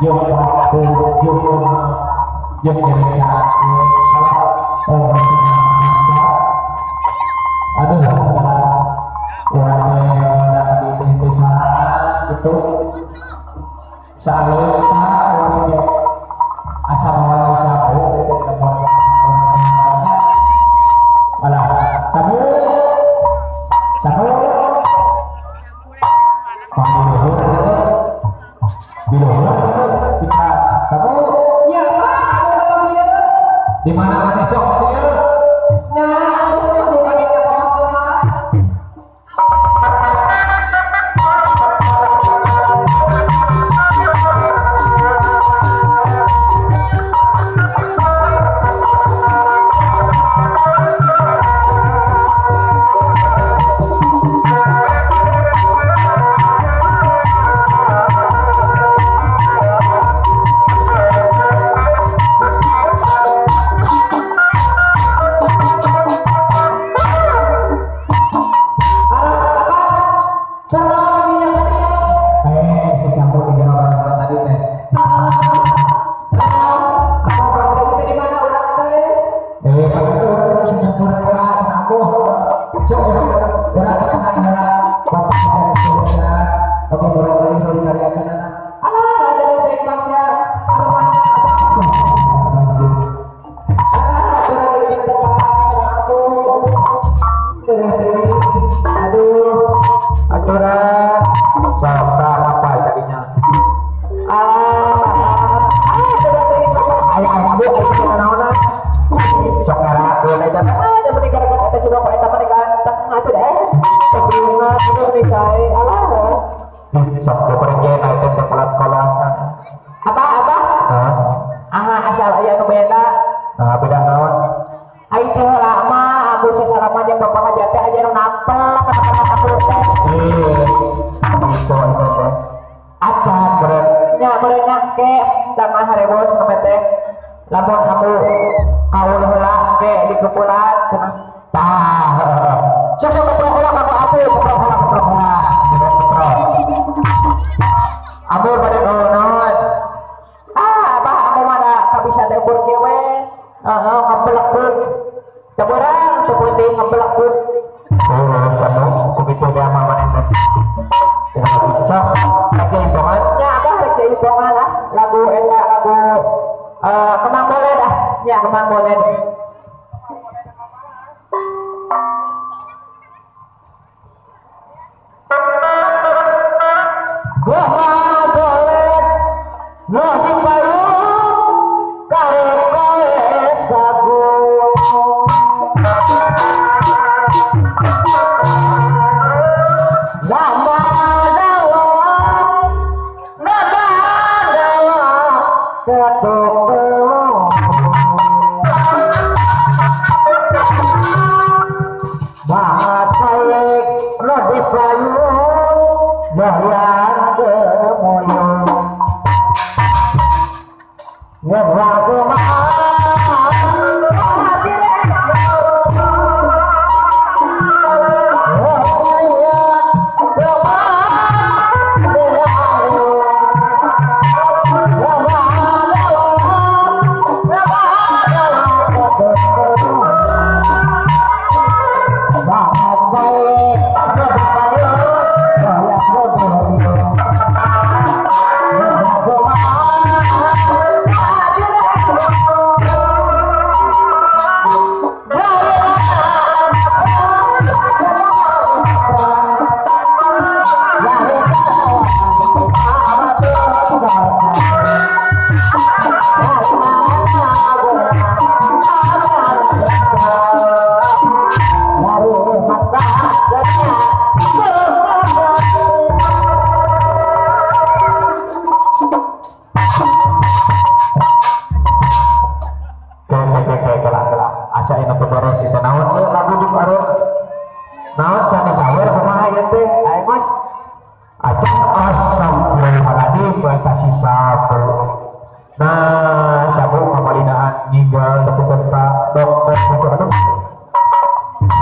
jeung waktu jeung jeung nyerecakeun aduh urang teh di desa gitu saleungta urang teh asa mawa si sabu teh malah sabu sabu pamiluhur gitu biluhur gitu cika sabu ya pak di mana mana sok dia nya atuh bukan nya pamakeun mah.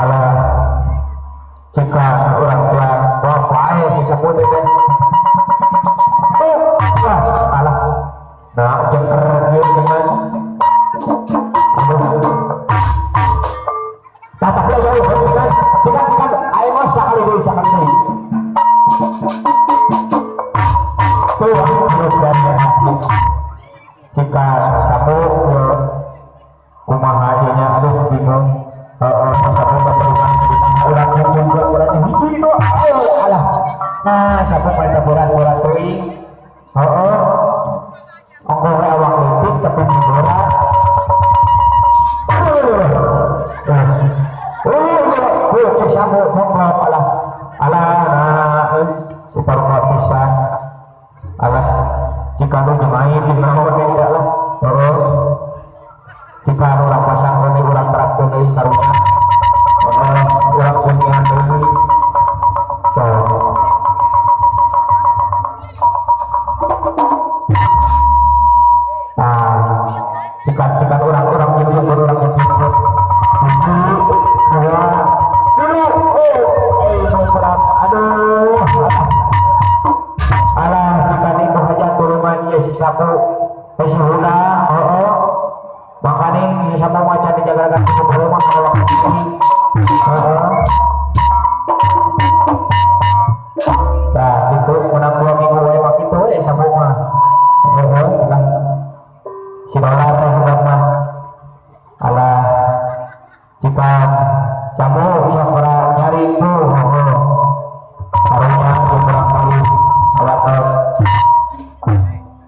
Alah. Tuh dan jika satu kumaha ieu nya aduh bingung. Heeh, sapu keperluan urang juga urang hiji nu alah. Nah, sapu pada berat-berat teuing. Heeh. Ongkoh we awak leutik tapi berat. Si sapu coplok alah. Alah nah uparma pisan. Alah jika nu main di naon deui alah. Heeh. Jika urang pasang deui urang terapkeun deui karunya. Heeh, urang kunyian deui. So. Nah, jika orang-orang nyebut orang nyebut. 1, 2, 3, aduh. Alah, jika ni hajat tulungan ieu si sapu, si huda, heeh. Makanya si sapu macan dijaga-jaga di rumah kalau heeh. Nah, itu menang 2 minggu wae mah kitu we sapu mah. Heeh, lah. Si dolar teh sudah mah. Alah, jika sapu sok nyari tuh, heeh. Karunya kurang kali alat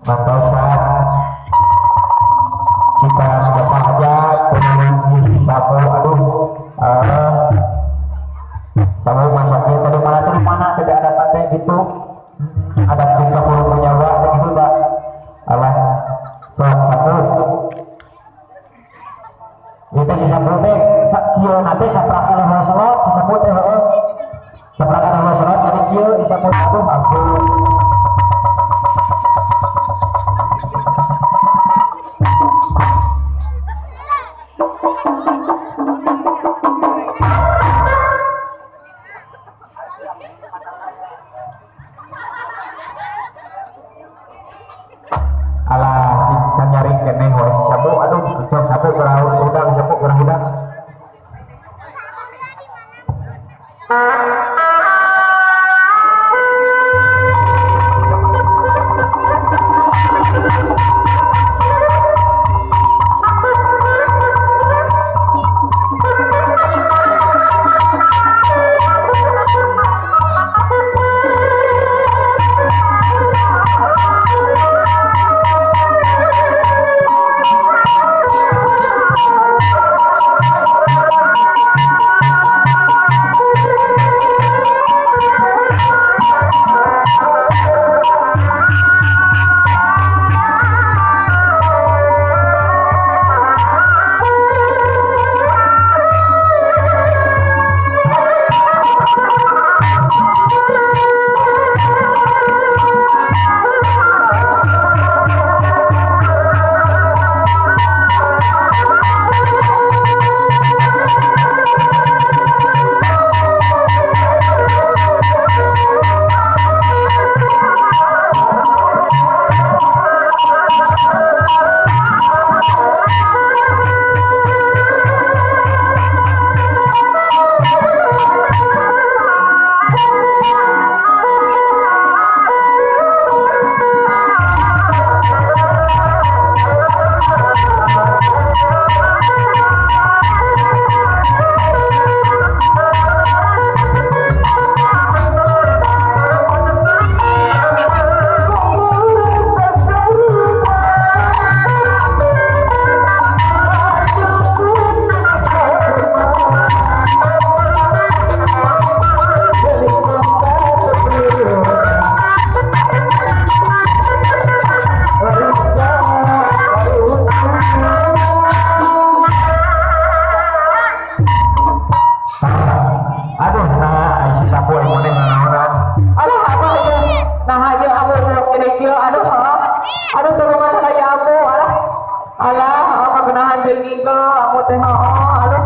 bantosan. Jika dapat hajat penuh sapu, aduh, sapu masaknya tadi mana tidak ada tanda gitu, ada kita perlu nyawa gitu pak, alah, sok sapu, itu si sapu teh, kieu nate saprak kana selot, si sapu teh heeh, saprak kana selot jadi kieu di sapu aduh ampun. Alah, can nyari keneh wae si sapu, aduh, sok sapu gerah hudang, sapu gerah hudang. Aduh, nah si sapu yang mana nganaonan. Alah, apa aja? Nah, aja aku gede kieu, aduh, aduh tulungan saya aku, alah. Alah, kagenahan jeung ngigel aku teh, aduh.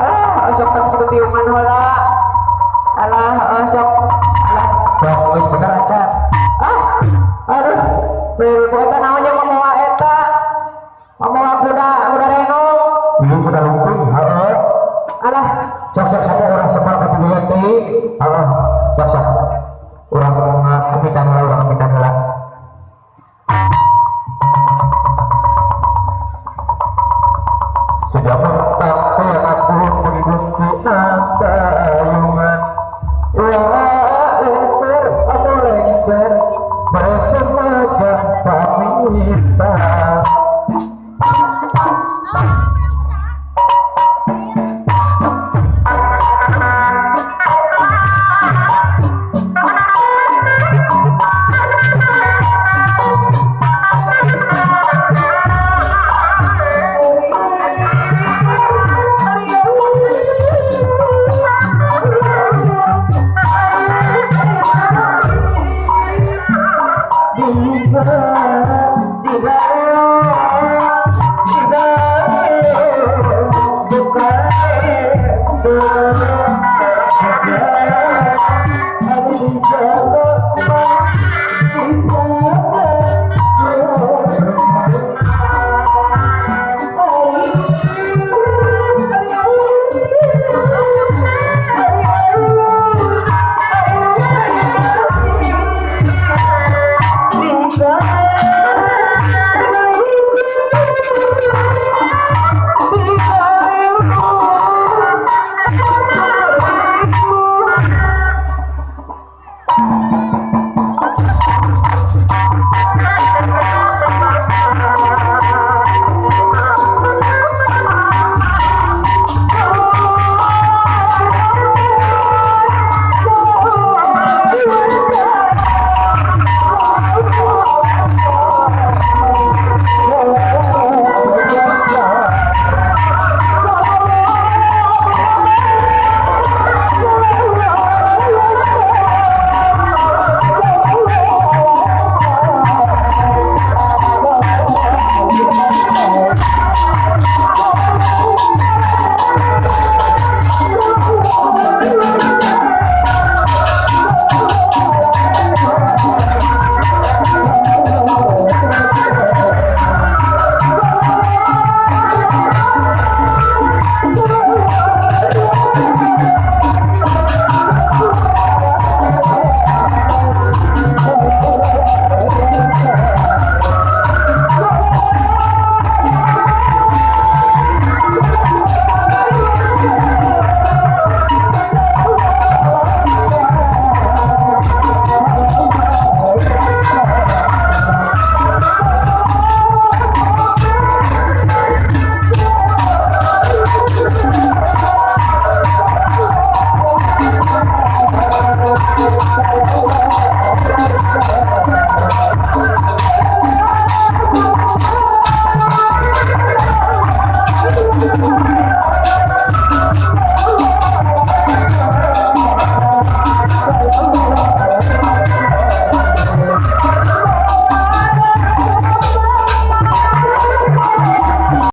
Alah, sok teh kudu tiuman heula. Alah, sok. Alah, sok geus bener acan. Ah, aduh. Beuh, eta naonnya mamoa eta. Mamoa kuda, kuda renong. Ieu kuda lumping, heeh. Alah, sok sok sok urang separ ka dieu deui. Heeh, sok sok. Urang amitan heula, urang amitan heula. Wanita. Di